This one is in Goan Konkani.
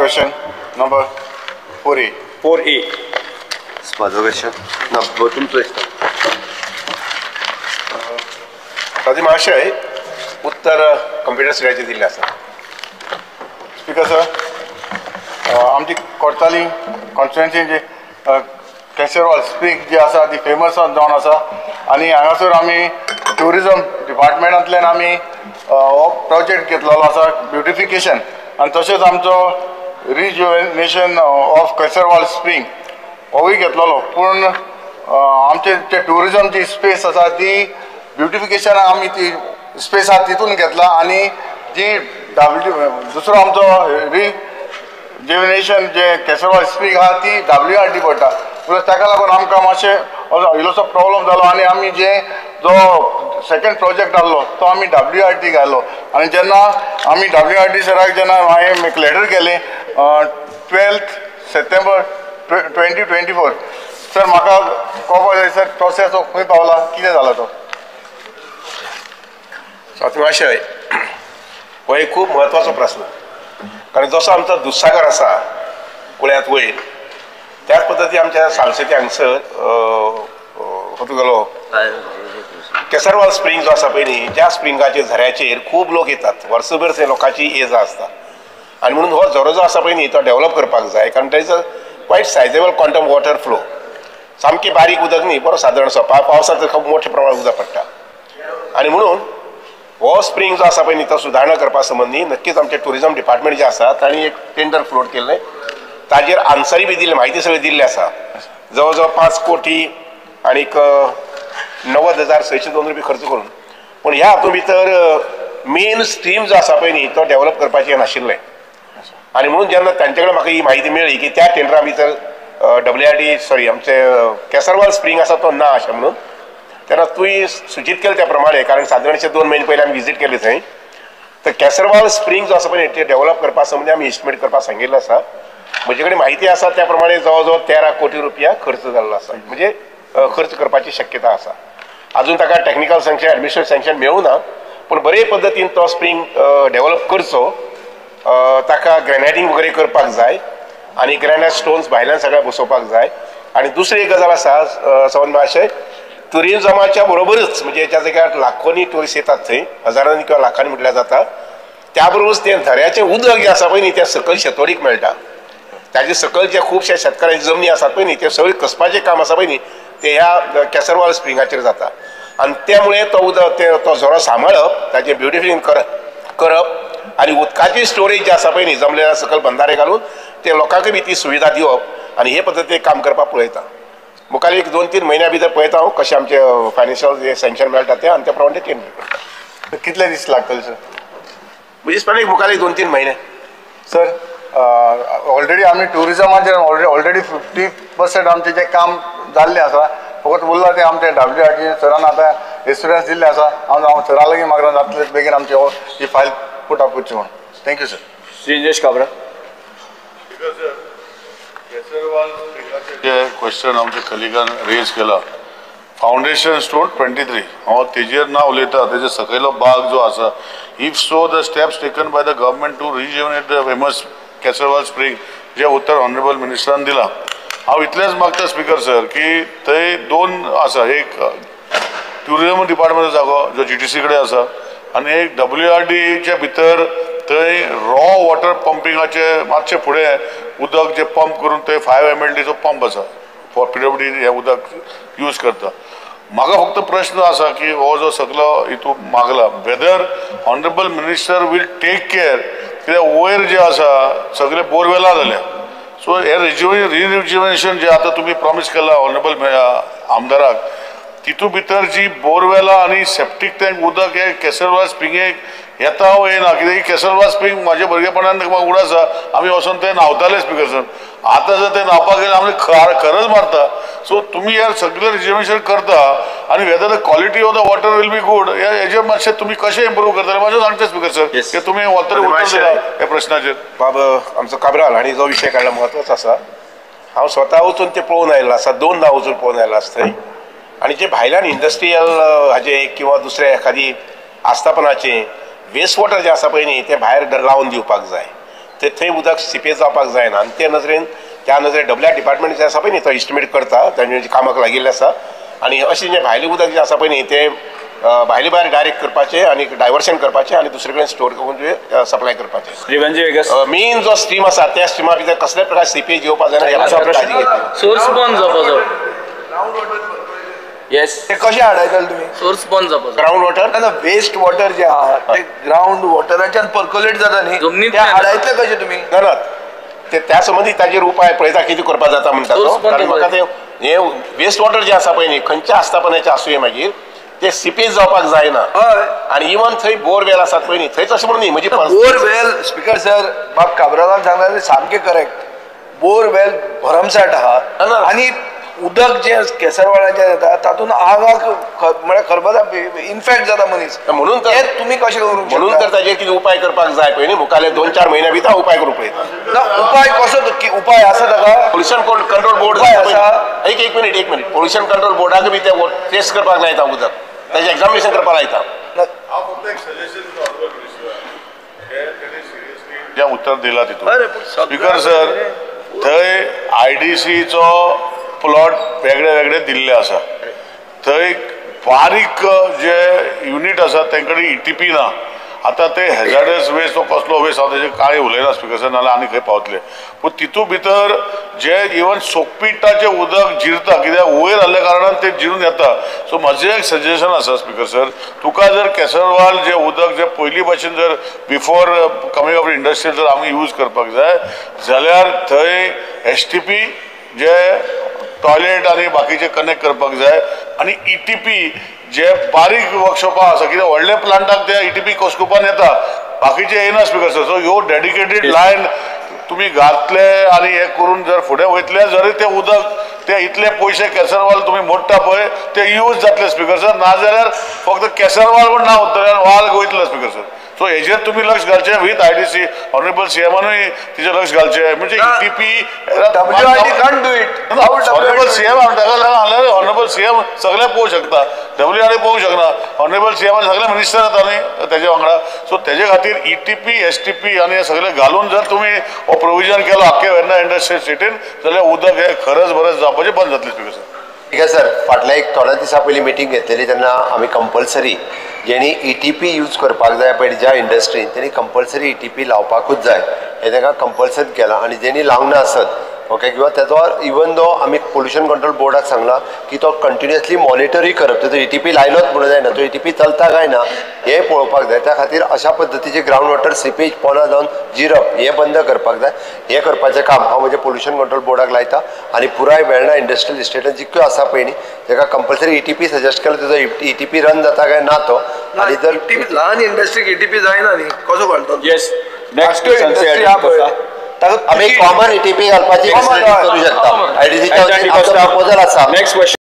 Question number 4A. 4A. म्हाजो क्वेश्चन ना, तुमचो. ताजे महाशय, उत्तर कंप्युटर सराचेर दिल्लें आसा. स्पीकर सर, आमची कोर्ताली कॉन्स्टिट्युएन्सी जी केसरवाल स्प्रींग जी आसा ती फेमस जावन आसा आनी हांगासर आमी ट्युरिजम डिपार्टमेंटांतल्यान आमी हो प्रोजेक्ट घेतलेलो आसा ब्युटिफिकेशन आनी तशेंच आमचो रिजुवेनेशन ऑफ केसरवाल स्प्रींग होवूय घेतलेलो. पूण आमचे जे ट्युरिजम जी स्पेस आसा ती ब्युटिफिकेशन आमी ती स्पेस आसा तितून घेतला आनी जी डब्ल्यू दुसरो आमचो रिजुवेनेशन जे केसरवाल स्प्रींग आसा ती WRD पडटा. प्लस ताका लागून आमकां मातशें इल्लोसो प्रॉब्लम जालो आनी आमी जे जो सेकंड प्रोजेक्ट आहलो तो आमी WRD घालो आनी जेन्ना आमी WRD सराक जेन्ना हांवें एक लेटर केलें 12 September 2024. Sir म्हाका कळपाक जाय सर, प्रोसेस खंय पावला, कितें जाला तो? स्वाती महाशय, हो एक खूब म्हत्वाचो प्रस्न, कारण जसो आमचो दुधसागर आसा कुळ्यांत वयर, त्याच पद्दती आमच्या सालसेती हांगसर हो तुगेलो केसरवाल स्प्रींग जो आसा पळय न्ही, ज्या स्प्रिंगाचेर झऱ्याचेर खूब लोक येतात, वर्सभर थंय लोकांची ये जा आसता आनी म्हणून हो झरो जो आसा पळय न्ही तो डेवलप करपाक जाय, कारण there is a quite sizeable quantum water flow. सामकी बारीक उदक न्ही, बरो सादारणसो पावसांत खूब मोठ्या प्रमाणात उदक पडटा आनी म्हणून हो स्प्रींग जो आसा पळय न्ही तो सुदारणा करपा संबंदी नक्कीच आमचे ट्युरिजम डिपार्टमेंट जे आसा तांणी एक टेंडर फ्लोट केल्लें, ताजेर आन्सरी बी दिल्ली, म्हायती सगळी दिल्ली आसा. जवळ जवळ 5 कोटी आनीक 90,602 रुपया खर्च करून, पूण ह्या हातूंत भितर मेन स्ट्रीम जो आसा पळय न्ही तो डेवलप करपाचें नाशिल्लें आनी म्हणून जेन्ना तांचे कडेन म्हाका ही म्हायती मेळ्ळी की त्या टेंडरा भितर WRD sorry आमचे केसरवाल स्प्रींग आसा तो ना अशें म्हणून, तेन्ना तुवें सुचीत केलें त्या प्रमाणे, कारण सादारणशे 2 म्हयने पयलीं आमी विजीट केली थंय, तर केसरवाल स्प्रींग जो आसा पळय ते डेवलप करपा संबंदी आमी एस्टिमेट करपाक सांगिल्लें आसा. म्हजे कडेन म्हायती आसा त्या प्रमाणे जवळ जवळ 13 कोटी रुपया खर्च जाल्लो आसा, म्हणजे खर्च करपाची शक्यता आसा. अजून ताका टॅक्निकल सँक्शन, एडमिनिस्ट्रेटिव्ह सँक्शन मेळूं ना, पूण बरे पद्दतीन तो स्प्रींग डेवलप करचो, ताका ग्रेनायटींग वगैरे करपाक जाय आनी ग्रेनायट स्टोन्स भायल्यान सगळ्या बसोवपाक जाय. आनी दुसरी एक गजाल आसा सवन महाशय, ट्युरिजमाच्या बरोबरच म्हणजे ज्या जाग्यार लाखोंनी ट्युरिस्ट येतात थंय, हजारांनी किंवा लाखांनी म्हटल्यार जाता, त्या बरोबरच तें झऱ्याचें उदक जें आसा पळय न्ही तें सकयल शेतवडीक मेळटा. ताजे सकयल जे खुबशे शेतकारांची जमनी आसात पळय न्ही ते सगळें कसपाचें काम आसा पळय न्ही ते ह्या केसरवाल स्प्रिंगाचेर जाता आनी त्यामुळे तो उदक तो झरो सांबाळप, ताचें ब्युटिफिकेशन करप आनी उदकाची स्टोरेज जी आसा पळय न्ही जमलेल्या सकयल बंधारे घालून ते लोकांकय बी ती सुविधा दिवप आनी हे पद्दतीन काम करपाक पळयता. मुखार एक 2-3 म्हयन्या भितर पळयता हांव कशें आमचें फायनान्शियल जे सँक्शन मेळटा तें आनी त्या प्रमाणे टेंडर करता. कितले दीस लागतले सर? म्हणजे एक मुखार एक 2-3 म्हयने सर. ऑलरेडी आमी ट्युरिजमाचेर ऑलरेडी 50% आमचें जें काम जाल्लें आसा, फकत उरलां तें आमचें WRD सरान आतां एश्युरन्स दिल्लें आसा. हांव सरा लागीं मागता जातले बेगीन आमची ही फायल पुट अप करची म्हूण. Thank you sir. Shri Kabra. J question आमच्या कलिगान रेज केला, फावंडेशन स्टोन 23, हांव तेजेर ना उलयता, तेजे सकयलो बाग जो आसा, if so the steps taken by the government to rejuvenate the famous Kesarval spring जे उत्तर ऑनरेबल मिनिस्टरान दिलां. हांव इतलेंच मागता स्पीकर सर की थंय 2 आसा, एक ट्युरिजम डिपार्टमेंटाचो जागो जो GTC कडेन आसा आनी एक WRDच्या भितर थंय रॉ वॉटर पंपिंगाचे मातशें फुडें उदक जे पंप करून थंय 5 MLDचो पंप आसा फॉर PWD हें उदक यूज करता. म्हाका फक्त प्रश्न आसा की हो जो सगलो हितून मागला, whether honourable minister will take care, कित्याक वयर जे आसा सगळे बोरवेलां जाल्या, सो हे रिजुवेनेशन जे आतां तुमी प्रॉमीस केलां ऑनरेबल आमदाराक, तितू भितर जी बोरवेलां आनी सेप्टीक टँक उदक हे केसरवाल स्प्रिंगेक येता वो येना, कित्याक केसरवाल स्प्रींग म्हाज्या भुरगेपणान म्हाका उगडास आसा आमी वचोन थंय न्हांवताले स्पिकर सर, आतां जर ते न्हांवपाक गेले आमी खरच मारता. सो तुमी हे सगळें रिजर्वेशन करता आनी whether the quality of the water will be good हेजेर मातशें तुमी कशें इम्प्रूव करतले मातशें सांगचें स्पिकर सर, की तुमी ऑलरेडी उत्तर दिला ह्या प्रश्नाचेर. बाब आमचो काब्राल हांणी जो विशय काडला म्हत्वाचो आसा. हांव स्वता वचून ते पळोवन आयिल्लो आसा, 2दा वचून पळोवन आयिल्लो आसा थंय. आनी जे भायल्यान इंडस्ट्रियल हाजे किंवा दुसरे एखादी आस्थापनाचे वेस्ट वॉटर जे आसा पळय न्ही तें भायर लावन दिवपाक जाय. ते थंय उदक सिपेज जावपाक जायना आनी ते नदरेन त्या नदरेन डब्ल्यू आर डिपार्टमेंट जे आसा पळय न्ही तो इस्टिमेट करता तांचे कामाक लागिल्लें आसा आनी अशें जें भायलें उदक जें आसा पळय न्ही तें भायले भायर डायरेक्ट करपाचें आनी डायवर्शन करपाचें आनी दुसरे कडेन स्टोर करून सप्लाय करपाचें. मेन जो स्ट्रीम आसा त्या स्ट्रिमा भितर कसले प्रकार सिपेज येवपाक जायना ह्या काळजी घेतली. सोर्स बंद जावपाचो. येस, ते कशें हाडायतले तुमी? सोर्स बंद जावपाचो. ग्रावंड वॉटर ना, वेस्ट वॉटर जे आहा ते ग्रावंड वॉटराच्यान पर्कोलेट जाता न्ही, ते हाडायतले कशें तुमी? ना ना, ते त्या संबंदी ताजेर उपाय पळयता कितें करपाक जाता म्हणटा तो. कारण म्हाका ते हे वेस्ट वॉटर जे आसा पळय न्ही खंयच्या आस्थापनाचें आसूं मागीर ते सिपेज जावपाक जायना. आनी इवन थंय बोरवेल आसात पळय न्ही थंयच अशें म्हणून न्ही म्हणजे बोरवेल. स्पीकर सर, बाब काब्रालान सांगला सामकें करेक्ट. बोरवेल भरमसाठ आहा आनी उदक जें केसरवाडाचें येता तातूंत आंगाक म्हळ्यार खरबता, इन्फेक्ट जाता मनीस. म्हणून तर तुमी कशें करूंक म्हणून तर ताजेर कितें उपाय करपाक जाय पळय न्ही मुखाल्ले 2-4 म्हयन्या भितर उपाय करूंक पळयता. ना, उपाय कसो? उपाय आसा ताका? पोल्युशन कंट्रोल बोर्ड आसा. एक मिनीट पोल्युशन कंट्रोल बोर्डाक बी ते टेस्ट करपाक लायता उदक, ताजें एग्जामिनेशन करपाक लायता. हांव फक्त एक सजेशन जें उत्तर दिलां तितून. स्पीकर सर, थंय आयडीसीचो प्लॉट वेगळे वेगळे दिल्ले आसा. थंय बारीक जे युनीट आसा तेंकडे ईटीपी ना. आतां ते हॅजार्डस वेस्ट तो कसलो वेस्ट हांव तेजेर कांय उलयना स्पीकर सर, नाल्यार आनी खंय पावतले. पूण तितू भितर जे इवन सोकपिठाचें उदक जिरता कित्याक वयर आसल्या कारणान तें जिरून येता. सो म्हजें एक सजेशन आसा स्पीकर सर, तुका जर केसरवाल जें उदक जें पयलीं भाशेन जर बिफोर कमींग ऑफ इंडस्ट्री जर आमी यूज करपाक जाय जाल्यार थंय एसटीपी जे टॉयलेट आनी बाकीचे कनेक्ट करपाक जाय आनी ईटीपी जे बारीक वर्कशॉपां आसा कित्याक व्हडले प्लांटाक ते ईटीपी कोस्कुपान येता, बाकीचे येना स्पीकर सर. सो ह्यो डेडिकेटेड लायन तुमी घातले आनी हें करून जर फुडें वयतले जरी ते उदक ते इतले पयशे केसरवाल तुमी मोडटा पळय ते यूज जातले स्पीकर सर. नाजाल्यार फक्त केसरवाल म्हूण ना उरतलें आनी वाल वयतलो स्पीकर सर. सो हेजेर तुमी लक्ष घालचें वीथ आयडीसी. ऑनरेबल सीएमानूय तिचेर लक्ष घालचें. म्हणजे ETP honourable CM ताका लागून ऑनरेबल सीएम सगळें पळोवंक शकता, डब्ल्यूआरडी पळोवंक शकना. ऑनरेबल सीएमान सगळे मिनिस्टर येता न्ही तेजे वांगडा. सो तेजे खातीर ईटीपी एसटीपी आनी हें सगळें घालून जर तुमी हो प्रोविजन केलो आख्खे वेर्ना इंडस्ट्रियल सिटीन जाल्यार उदक हें खरंच बरें जावपाचें बंद जातलें स्पीकर सर. ठीक आहे सर, फाटल्या एक थोड्या दिसां पयलीं मिटींग घेतलेली तेन्ना आमी कंपल्सरी जेणी ईटीपी यूज करपाक जाय पळय ज्या इंडस्ट्रीन तेणी कंपल्सरी ईटीपी लावपाकूच जाय हें तांकां कंपल्सरी केलां. आनी जेणी लावना आसत ओके किंवा तेजो इवन दो आमी पोल्युशन कंट्रोल बोर्डाक सांगलां की तो कंटिन्युअसली मॉनिटरूय करप, तेजो ईटीपी लायलोच म्हणून जायना, तो ईटीपी चलता काय ना हें पळोवपाक जाय. त्या खातीर अशा पद्दतीचे ग्रावंड वॉटर सिपेज पोना जावन जिरप हें बंद करपाक जाय. हें करपाचें काम हांव म्हजें पोल्युशन कंट्रोल बोर्डाक लायता आनी पुराय वेर्णा इंडस्ट्रियल इस्टेटान जितक्यो आसा पळय न्ही ताका कंपल्सरी ईटीपी सजेस्ट केलो, तेजो ईटीपी रन जाता काय ना तो. आनी जर ल्हान इंडस्ट्रीक ईटीपी जायना न्ही कसो घालतलो? येस, नेक्स्ट आमी कॉमन ईटीपी घालपाची करूं शकता. आयडीसीच्या प्रपोजल आसा. Next question.